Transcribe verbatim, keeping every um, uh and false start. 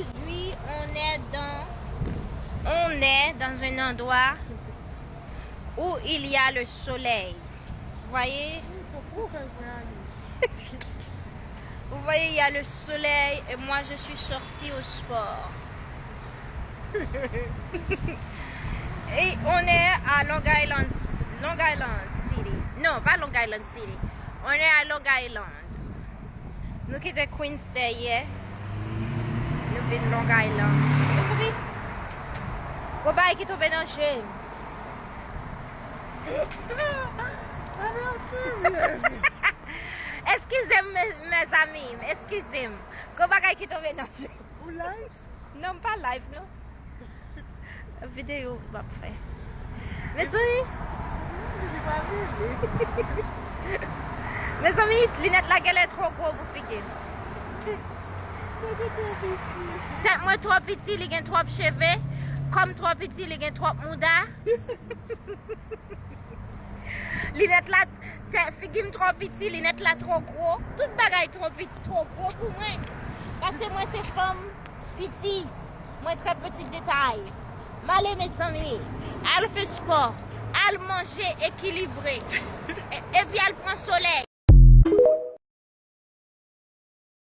Aujourd'hui, on est dans, on est dans un endroit où il y a le soleil. Vous voyez? Vous voyez, il y a le soleil et moi, je suis sortie au sport. Et on est à Long Island, Long Island City. Non, pas Long Island City. On est à Long Island. Nou kite Queens dèyè. Nou vin Long Island. Mezanmi, gwo bagay ki tonbe nan je m. Eskize m, me- mezanmi, eskize m. Gwo bagay ki tonbe nan je m. Ou live? Non, m pa live, non. Videyo m ap fè. Mezanmi. Li pa vini. Mezanmi, linèt la genlè twò gwo pou figi m. Li gen twò piti. Tèt mwen twò piti, li gen twòp cheve. Kò m twò piti, li gen twòp mouda. Linèt la, tè- figi m twò piti, linèt la twò gwo. Tout bagay twò piti, twò gwo pou mwen. Paske mwen se fanm piti. Mwen trè piti detay. M ale, mezanmi. Al fè spò. Al manje ekilibre. E- epi al pran solèy.